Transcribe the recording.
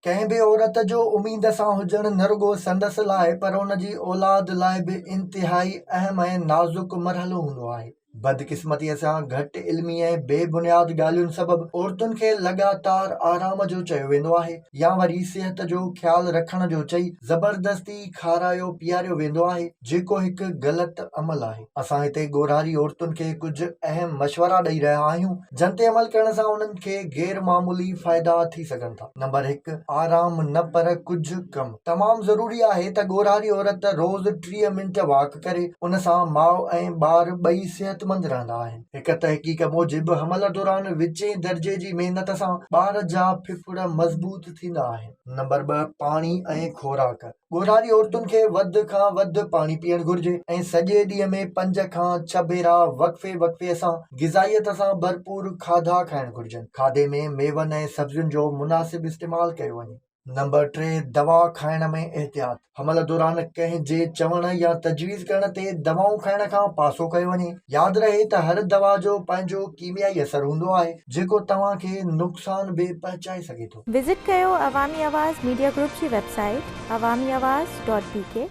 ڪنهن به عورت جو اميد سان هجڻ نه رڳو سندس لاء پر ان جي اولاد لاء به انتهائي اهم ۽ نازڪ مرحلو هوندو آهي. بدقسمتيء سان گهٽ علمي ۽ بي بنياد ڳالهين سبب عورتن کي لڳاتار آرام جو چيو ويندو آهي يا وري صحت جو خيال رکڻ جو چئي زبردستي کارايو پياريو ويندو آهي جيڪو هڪ غلط عمل آهي. اسان هتي ڳورهاري عورتن کي ڪجهه اهم مشورا ڏئي رهيا آهيون جن تي عمل ڪرڻ سان انهن کي غير معمولي فائدا ٿي سگهن ٿا. نمبر هڪ، آرام نه پر ڪجهه ڪم. تمام ضروري آهي ته ڳورهاري عورت روز 30 منٽ واڪ ڪري، ان سان ماء ۽ ٻار ٻئي صحتمند رهندا آهن. هڪ تحقيق موجب حمل دوران وچين درجي جي محنت سان ٻار جا ڦڦڙ مضبوط ٿيندا آهن. نمبر ٻه، پاڻي ۽ خوراڪ. ڳورهاري عورتن کي وڌ کان وڌ پاڻي پيئڻ گهرجي ۽ سڄي ڏينهن ۾ پنج کان ڇهه ڀيرا وقفي وقفي سان غذائيت سان ڀرپور کاڌا کائڻ گهرجن. کاڌي ۾ ميون ۽ سبزين جو مناسب استعمال ڪيو وڃي. نمبر ٽي، دوا کائڻ ۾ احتياط. حمل دوران ڪنهن جي چوڻ يا تجويز ڪرڻ تي دوائون کائڻ کان پاسو ڪيو وڃي. ياد رهي ته هر دوا جو پنهنجو ڪيميائي اثر هوندو آهي، جيڪو توهان کي نقصان به پهچائي سگهي ٿو. وزٽ ڪيو عوامي آواز ميڊيا گروپ جي website Awami Awaz dot B K.